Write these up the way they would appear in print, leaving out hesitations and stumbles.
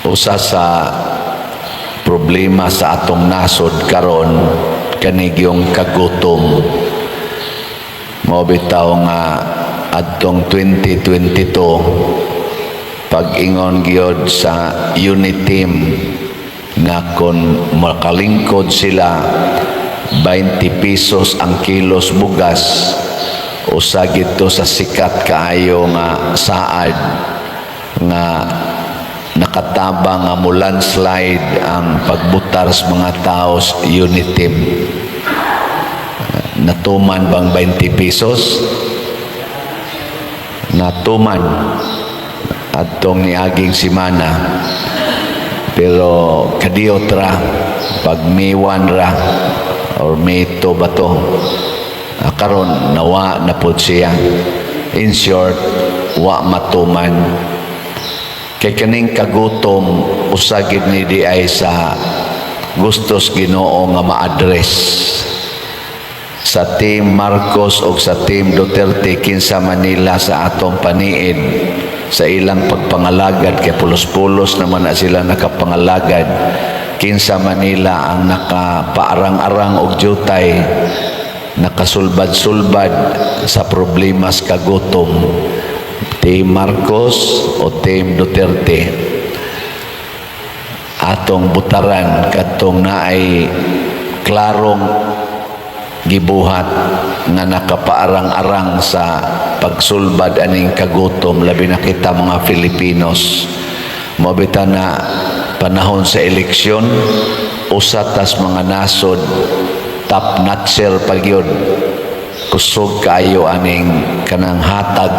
Usa sa problema sa atong nasod karon kanigyong kagutom. Mao bitaw nga adtong 2022, pag-ingon gyud sa UniTeam nga kon makalingkod sila, 20 pesos ang kilos bugas, usa gito sa sikat kaayo nga saad nga nakatabang nga mo landslide ang pagbutar sa mga tao sa UniTeam. Natuman bang 20 pesos? Natuman atong niaging simana, pero kadiyot ra, pag May 1 ra or May 2 ba to? Ah, karon nawa na pud siya. In short, wa matuman kay kaning kagutom, usa gid ni di ay sa gustos Ginoo nga ma-address. Sa Team Marcos o sa Team Duterte, kinsa Manila sa atong paniid sa ilang pagpangalagad, kay pulos-pulos naman na sila nakapangalagad, kinsa Manila ang nakapaarang-arang og jutay, nakasulbad-sulbad sa problemas kagutom, Team Marcos o Team Duterte? Atong butaran katong naay klarong gibuhat nga nakapaarang-arang sa pagsulbad aning kagutom, labi na kita mga Filipinos. Mao bitaw na panahon sa eleksyon, usa tas mga nasod, top notcher pa gyud, kusog kaayo aning kanang hatag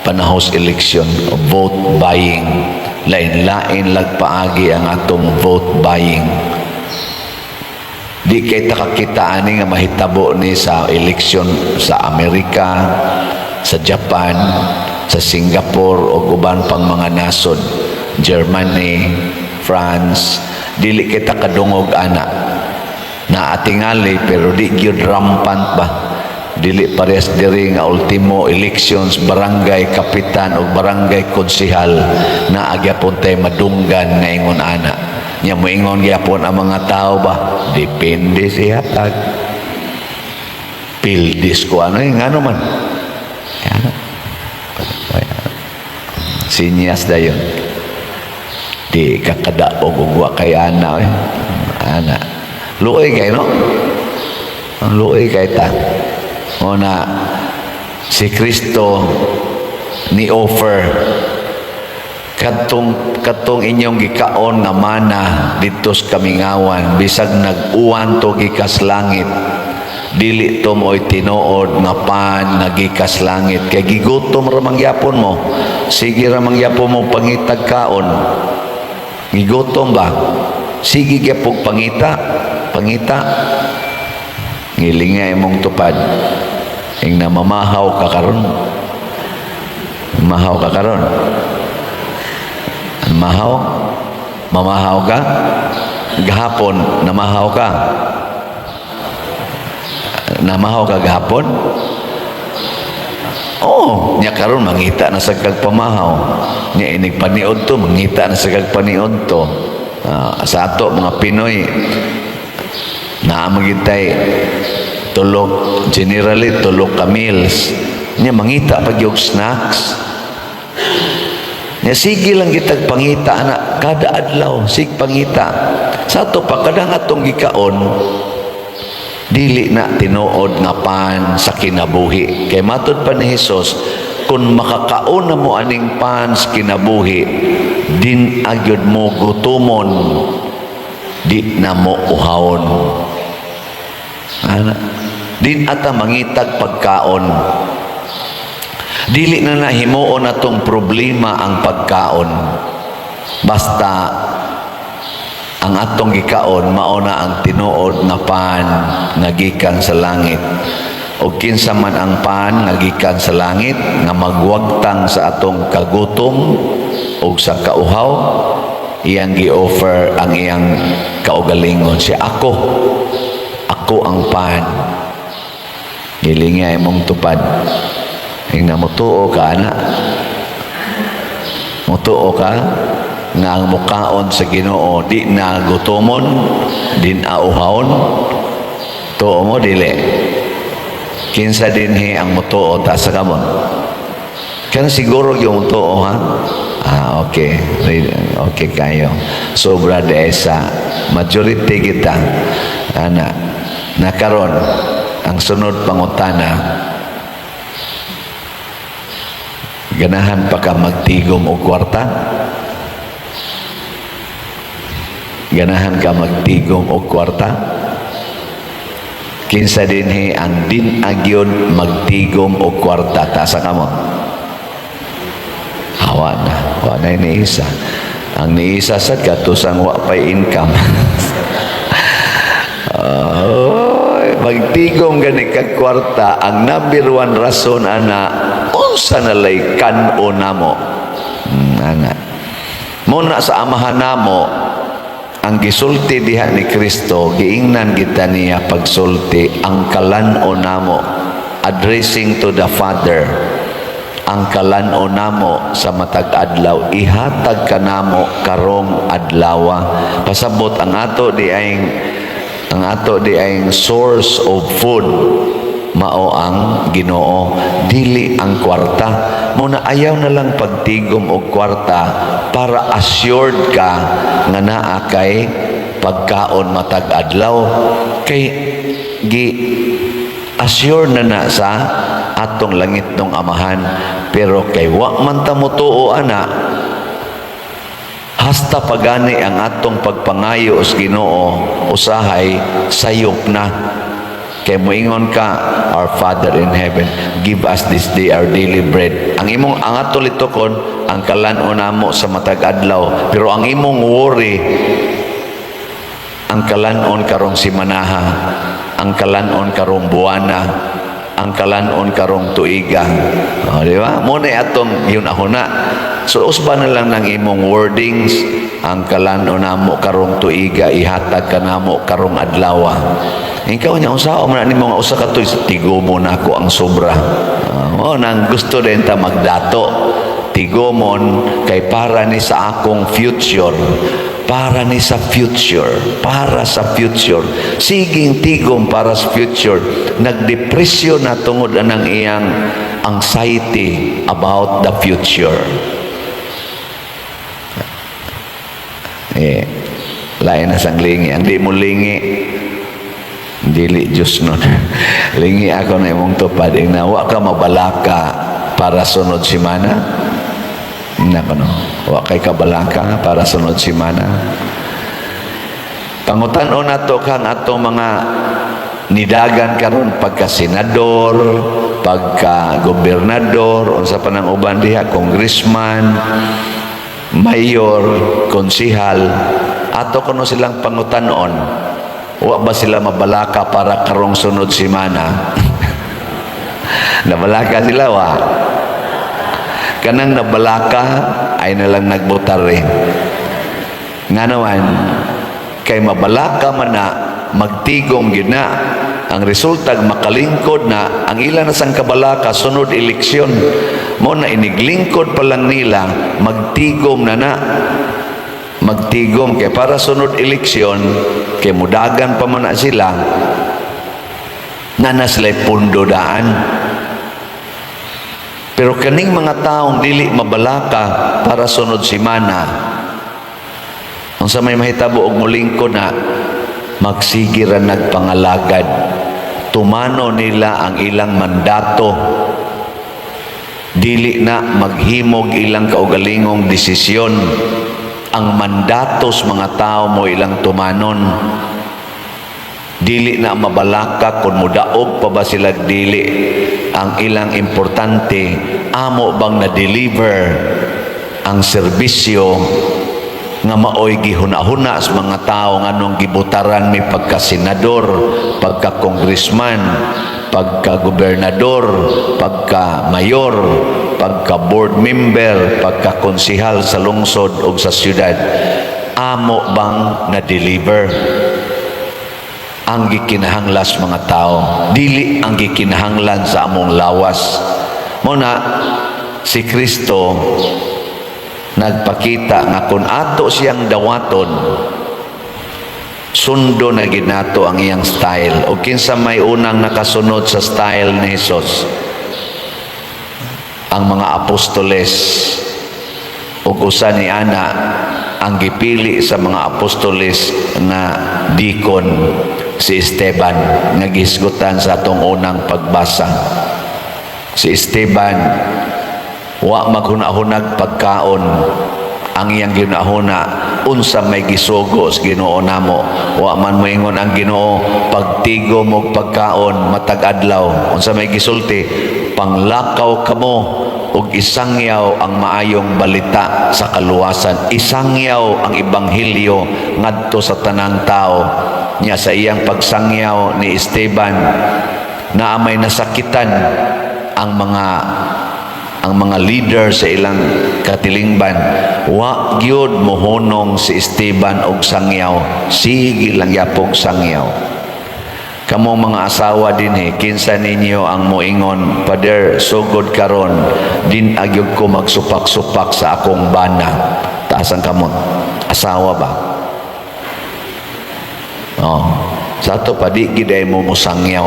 panahon sa eleksyon, vote buying. Lain-lain lagpaagi ang atong vote buying. Di kay ta kakita ani nga mahitabo ni sa eleksyon sa Amerika, sa Japan, sa Singapore o uban pang mga nasod, Germany, France. Dili kita kadungog ana na atingali, pero di gyud rampant ba. Dili parehas diri nga ultimo elections, barangay kapitan o barangay konsehal, na agyapon tay madunggan nga ingon ana. Nya moingon gyapon ang mga tao ba, depende siya tag pildis ko ano eh, ngano man. Yan. Sinyas dayon. Di kakadaog og wa kay ana eh. Ana. Luoy kay, no? Ang luoy kay ta. O na si Kristo ni offer kadtong inyong gikaon nga mana didto sa kamingawan, bisag nag-uwan to gikas langit, dili to mo'y tinuod nga pan nga gikas langit, kay gigutom ra man gyapon mo, sige ra man gyapon mo pangitag kaon. Gigutom ba, sige gyapon pangita pangita. Ngilinga imong tupad ing namamahaw ka karon. Mahaw ka karon? Mahaw? Mamahaw ka? Gahapon, namahaw ka? Namahaw ka gahapon? Oh, nya karon mangita na sa kag pamahaw. Nya inig paniod to, mangita na sa kag paniod to. Ah, sa ato mga Pinoy, naa magitay tulok, generally tulok ka meals. Nya mangita pag yung snacks. Nya sige lang kitag pangita na kada adlaw, sig pangita. Sa ato pa kadang atong gikaon dili na tinuod nga pan sa kinabuhi. Kay matud pa ni Hesus, kung makakaon na mo aning pan sa kinabuhi, din agyod mo gutumon, di na mo uhawon. Ana, din ata mangitag pagkaon. Dili na nahimuon atong problema ang pagkaon. Basta ang atong gikaon mao na ang tinuod nga pan nga gikan sa langit. O kinsa man ang pan nga gikan sa langit nga magwagtang sa atong kagutom o sa kauhaw, iyang gi-offer ang iyang kaugalingon siya. Ako, ako ang pan. Gilinga imong tupad. Ing na mutuo ka ana. Mutuo ka? nga ang mukaon sa Ginoo di na gutomon, di na uhawon? Tuo mo, dili? Kinsa dinhi ang mutuo? Taas sa kamot. Kan siguro yung tuo, ha? Ah, okay. Okay kayo. Sobra de sa majority kita. Ana, nakaron ang sunod pangutana, ganahan pa ka magtigom og kwarta? Ganahan ka magtigom og kwarta? Kinsa dinhi ang din agyon magtigom og kwarta? Taas sa kamot. Hawa na. Wa na ni isa. Ang niisa sad katusang wa pay income. Oy, magtigom gani kag kwarta, ang number one rason ana, unsa na lay kan-o namo. Ana. Muna sa Amahan namo, ang gisulti diha ni Kristo, giingnan kita niya pagsulti, ang kalan-o namo, addressing to the Father, ang kalan-o namo sa matag adlaw, ihatag kanamo karong adlawa. Pasabot ang ato di ay source of food mao ang Ginoo, dili ang kwarta. Muna ayaw na lang pagtigom og kwarta para assured ka nga naa kay pagkaon matag adlaw, kay gi assure na na sa atong langitnong Amahan. Pero kay wa man ta motuo ana, hasta pagani ang atong pagpangayo sa Ginoo usahay sayop na, kay moingon ka, "Our Father in heaven, give us this day our daily bread." Ang imong, ang ato litukon, ang kalan-on namo sa matag adlaw, pero ang imong worry, ang kalan-on karong simanaha, ang kalan-on karong buwana, ang kalan-on karong tuiga. O, di ba? Mo na atong yun ako na. So usba na lang ng imong wordings, ang kalan-on namo karong tuiga, ihatag kanamo karong adlawa. Ikaw niya, unsa man nimo nga usa ka tuig, tigomon nako ang sobra. Oh, nang gusto din ta magdato. Tigomon kay para ni sa akong future, para ni sa future, para sa future. Siging tigom para sa future. Nagdepresyon na tungod anang iyang anxiety about the future. Eh, lain na sang lingi. Ang di mo lingi, dili Diyos nun. Lingi ako na imong tupad. Ing wa ka mabalaka para sunod simana. Nako no. Wa kay kabalaka para sunod simana. Pangutan-on nato kang atong mga nidagan karon pagka senador, pagka gobernador, unsa pa nang uban diha, congressman, mayor, konsihal, ato kuno silang pangutan-on. Wa ba sila mabalaka para karong sunod simana? Nabalaka sila, wa? Kanang nabalaka ay nalang nagbotar rin. Nga naman, kay mabalaka man na, magtigom gyud na. Ang resulta, makalingkod na, ang ilan na sang kabalaka, sunod eleksyon. Mo na iniglingkod pa lang nila, magtigom na na. Magtigom, kay para sunod eleksyon, kay mudagan pa man na sila, na sila pundo daan. Pero kaning mga taong dili mabalaka para sunod simana, unsa may mahitabo og mulingkod na, magsige ra nagpangalagad. Tumano nila ang ilang mandato. Dili na maghimog ilang kaugalingong desisyon. Ang mandatos mga tao mo ilang tumanon. Dili na mabalaka kung mudaog pa ba sila, dili. Ang ilang importante, amo bang na-deliver ang serbisyo nga maoy gihuna-huna sa mga tao nganong gibutaran mi pagka-senador, pagka-congressman, pagka-gobernador, pagka-mayor, pagka-board member, pagka-konsihal sa lungsod o sa syudad. Amo bang na-deliver ang gikinahanglan mga tao, dili ang gikinahanglan sa among lawas? Mo na si Kristo Nagpakita nga kung ato siyang dawaton, sundo na gyud nato ang iyang style. O kinsa may unang nakasunod sa style ni Jesus? Ang mga apostoles. Ug usa ni ana ang gipili sa mga apostoles nga deacon, si Esteban nga gihisgutan sa atong unang pagbasa. Si Esteban, wa maghuna-hunag pagkaon. Ang iyang ginahuna, unsa may gisugo sa Ginoo namo. Wa man moingon ang Ginoo, "Pagtigo mo pagkaon matag adlaw." Unsa may gisulti? "Panglakaw kamo ug isangyaw ang maayong balita sa kaluwasan. Isangyaw ang ebanghelyo ngadto sa tanang tao." Nya sa iyang pagsangyaw ni Esteban, naa may nasakitan ang mga leader sa ilang katilingban. Wa gyud mohunong si Esteban og sangyaw, sige lang yapog sangyaw. Kamo mga asawa dinhi, kinsa ninyo ang moingon, "Pader, sugod karon di na gyud ko magsupak-supak sa akong bana"? Taas ang kamot. Asawa ba? Oh, sa ato pa, di gyud ay mo mosangyaw.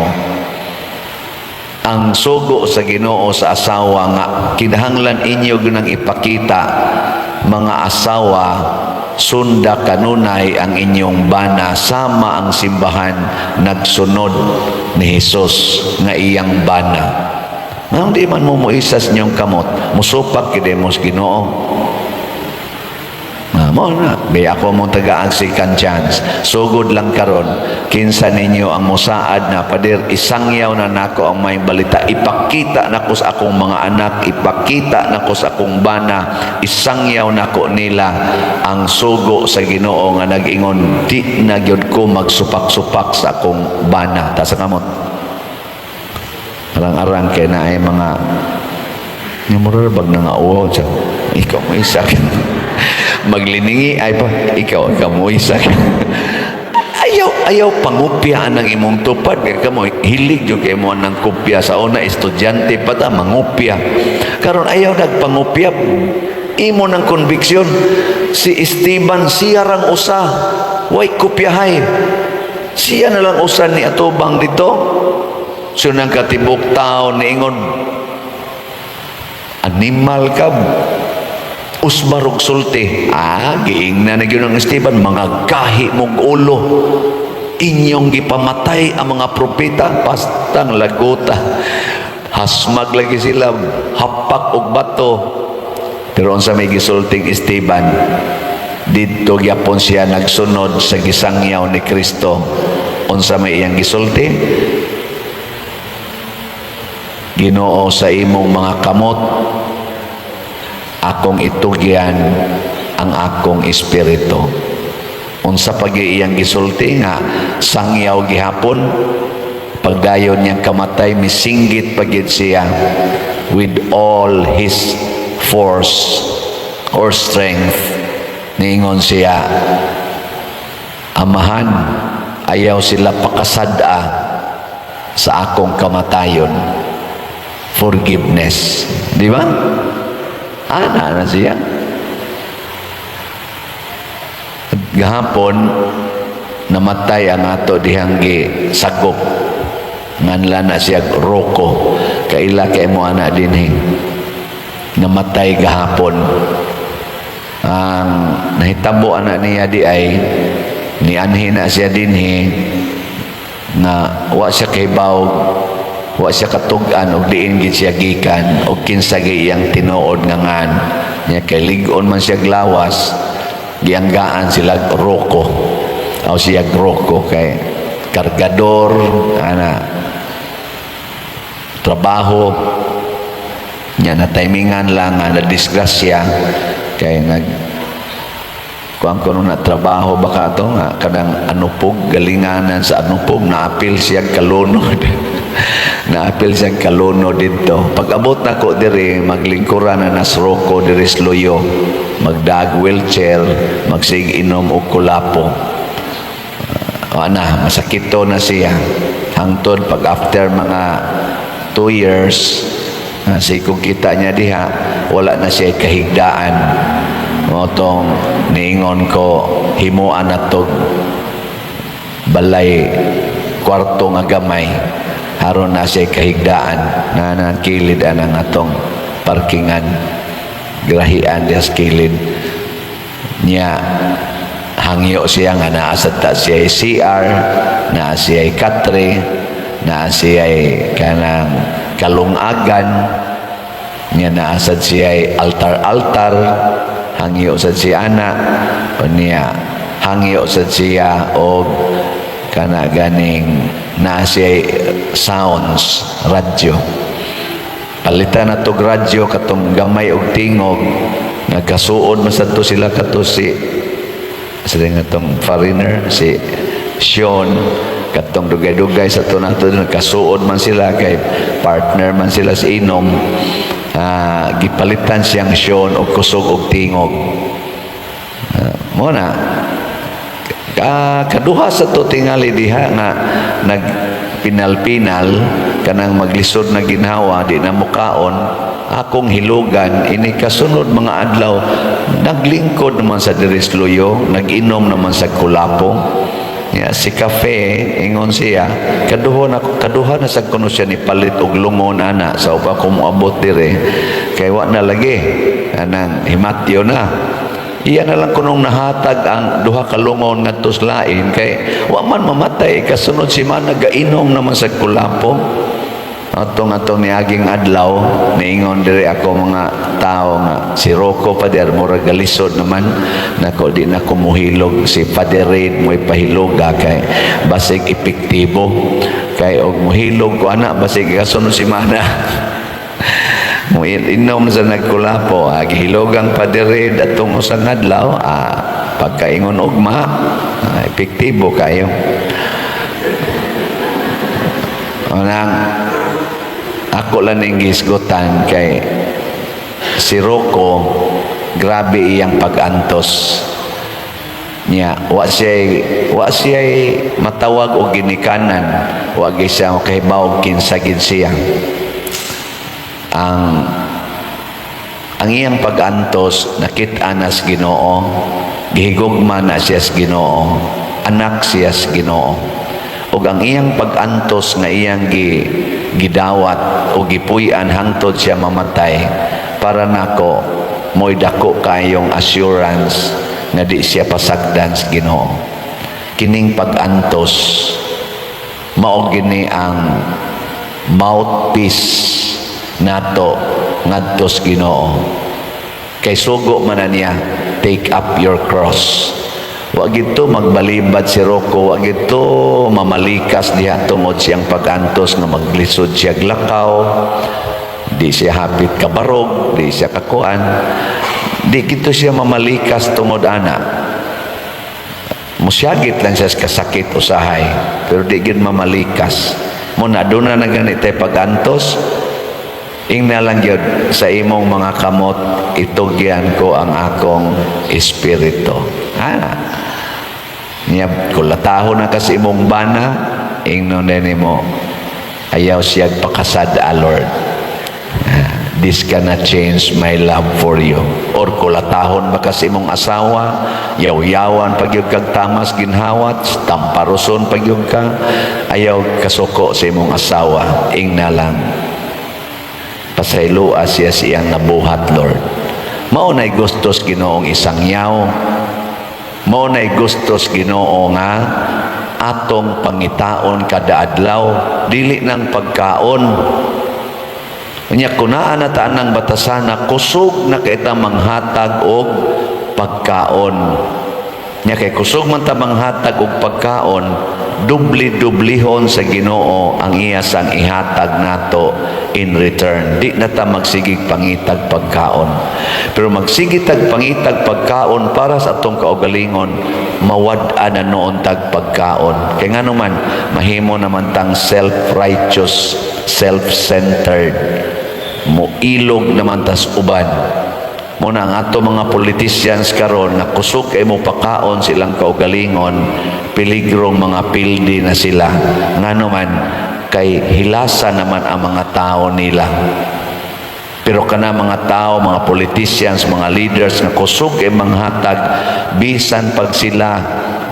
Ang sugo sa Ginoo sa asawa nga kinahanglan inyo ginang ipakita, mga asawa, sunda kanunay ang inyong bana sama ang simbahan nagsunod ni Jesus nga iyang bana. Nang di man mo moisas inyong kamot, musupak gyud mo sa Ginoo. Ah, mo na, be ako mong tagaan second chance. Sugod lang karon, kinsa ninyo ang musaad na, "Pader, isangyaw na nako ang may balita. Ipakita nako sa akong mga anak, ipakita nako sa akong bana, isangyaw nako nila ang sugo sa Ginoo nga nag-ingon, di na gyud ko magsupak-supak sa akong bana"? Taas ang kamot. Arang-arang kay na ay mga nga mura bag na nga uwaw siya. Ikaw mo isa. Magliningi ay pa ikaw ikaw mo isa. Ayaw ayaw pangupya ang imong tupad kay kamo hilig jud kay mo nang kopya. Sa una, estudyante pa ta, mangupya. Karon ayaw nagpangupya, imo ng conviction. Si Esteban, siya rang usa way kopyahay, siya na lang usa ni atubang dito. So nang katibok tao niingon, "Animal ka, usbarog sulti." Ah, giingna na gyud ang Esteban, "Mga gahi mong ulo, inyong gipamatay ang mga propeta." Pastang lagota, hasmag lagi sila, hapak og bato. Pero unsa may gisulting Esteban? Didto gyapon siya nagsunod sa gisangyaw ni Kristo. Unsa may iyang gisulti? "Ginoo, sa imong mga kamot akong itugyan ang akong espiritu." Unsa pag iyang gisulti nga sangyaw gihapon? Pagdayon niyang kamatay, misinggit pagid siya with all his force or strength. Niingon siya, "Amahan, ayaw sila pakasad-a sa akong kamatayon." Forgiveness. Di ba? Ana na siya. Gahapon, namatay ang ato dihang gi sagop. Nganlan na siya Rocco. Kaila kay mo ana dinhi. Namatay gahapon. Ang nahitabo ana niya di ay nianhi na siya dinhi na wa siya kahibaw, wa siya katug-an og diin gid siya gikan og kinsa gi iyang tinuod nga ngan niya, kay lig-on man siya lawas. Gianggaan sila Rocco o siya Rocco kay kargador ana trabaho niya. Na timingan lang nga na disgrasya kay nag kuan kuno na trabaho baka to nga kanang anupog, galinganan sa anupog. Naapil siya kalunod, naapil siya kalunod didto. Pag abot nako diri, maglingkuran na nas Rocco diri sa Luyo, magdag wheelchair, magsig inom og kulapo. Ana masakito na siya hangtod pag after mga 2 years, sikog kita niya diha, wala na siya kahigdaan. Mao tong niingon ko, himuan na tog balay, kwarto nga gamay, aron na siya kahigdaan na nang kilid anang atong parkingan, grahian diya sa kilid niya. Hangyo siya nga naa sad ta siya CR, naa siya katre, naa siya kanang kalungagan niya, naa sad siya altar-altar. Hangyo sad siya ana o niya, hangyo sad siya og kana ganing naa siya sounds, radyo. Palitan na tog radyo katong gamay og tingog. Nagkasuod man sad to sila kato si sila nga tong foreigner, si Sean, katong dugay-dugay sa to nato. Nagkasuod man sila kay partner man sila sa inom. Gipalitan siyang Sean og kusog og tingog. Mo na ka kaduha sa to tingali diha nga nagpinal-pinal, kanang maglisod na ginhawa, di na mukaon. Akong hilugan ini kasunod mga adlaw, naglingkod naman sa diri sa Luyo, nag-inom naman sa kulapo. Ya, si Cafe, ingon siya, kaduha na, kaduha na sa kuno siya ni palit og lungon ana sa upa ko moabot dire kay wa na lagi anang himatyo na. Iya na lang kunong nahatag ang duha ka lungon ngadto sa lain kay wa man mamatay. Kasunod semana gainom naman sa kulapo. Atong atong niaging adlaw, niingon diri ako mga tao nga si Rocco Pader mura galisod naman nako, di na ko muhilog, si Father Reid mo'y pahiloga kay basig epektibo, kay og muhilog ko ana, basig kasunod semana mo inom sa nagkulapo. Gihilogang Father Reid atong usang adlaw, pagkaingon ugma, epektibo kayo. Unang ako lang ning gisgutan kay si Rocco, grabe iyang pag-antos niya. Wa siya matawag og ginikanan, wa gyud siya kahibaw kinsa gid siya. Ang iyang pag-antos nakit-an na sa Ginoo, gihigugma na siya sa Ginoo, anak siya sa Ginoo. Ug ang iyang pag-antos nga iyang gidawat o gipuy-an hangtod siya mamatay, para nako mo'y dako kayong assurance nga di siya pasagdan sa Ginoo. Kining pag-antos mao gini ang mouthpiece nato ngadto sa Ginoo kay sugo man na niya, "Take up your cross." Wa gito magbalibad si Rocco, wa gito mamalikas diha tungod siyang pag-antos nga maglisod siya lakaw, di siya hapit kabarog, di siya kakuan, di gito siya mamalikas tungod ana. Musyagit lang siya sa kasakit usahay, pero di gid mamalikas. Mo na doon na ganit tay pag-antos, ingna lang gyud, "Sa imong mga kamot itugyan ko ang akong espiritu." Niya kulatahon na kasi imong bana, ingnon nimo, "Ayaw siya pakasad, ah, Lord. This cannot change my love for you." Or kulatahon ba kasi imong asawa, yaw-yawan pagyud kag tamas ginhawat, tamparuson pagyud ka, ayaw kasuko sa imong asawa, ingna lang, "Pasayloa siya siyang nabuhat, Lord." Mao na'y gustos Ginoong isangyaw. Mao na'y gustos Ginoo nga atong pangitaon kada adlaw, dili nang pagkaon. Unya kunaan na ta anang batasana, kusog na kay ta manghatag og pagkaon. Nya kay kusog man ta manghatag og pagkaon, dubli-dublihon sa Ginoo ang iya sang ihatag nato in return. Di na ta magsigig pangitag pagkaon. Pero magsige tag pangitag pagkaon para sa atong kaugalingon, mawad-an na noon tag pagkaon. Kay ngano man, mahimo naman tang self-righteous, self-centered. Moilog naman tas uban. Muna ang ato mga politicians karon nga kusog kay mo pakaon silang kaugalingon, piligrong mga pildi na sila. Ngano man, kay hilasa naman ang mga tao nila. Pero kana mga tao, mga politicians, mga leaders nga kusog ay manghatag bisan pag sila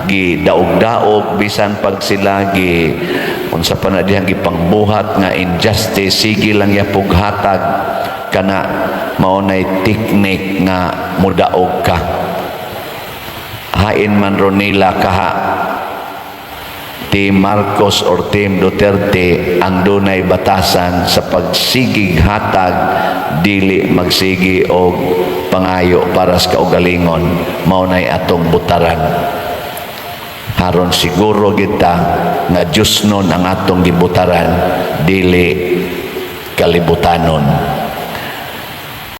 gi daog-daog, bisan pag sila gi unsa pa na dihang gipangbuhat nga injustice, sige lang yapog hatag, kana mao nay technique nga mudaog ka. Hain man ro nila kaha, Team Marcos or Team Duterte ang dunay batasan sa pagsigig hatag, dili magsigi og pangayo para sa kaugalingon. Mao nay atong butaran haron siguro kita nga Diyos nun ang atong gibutaran, dili kalibutanon.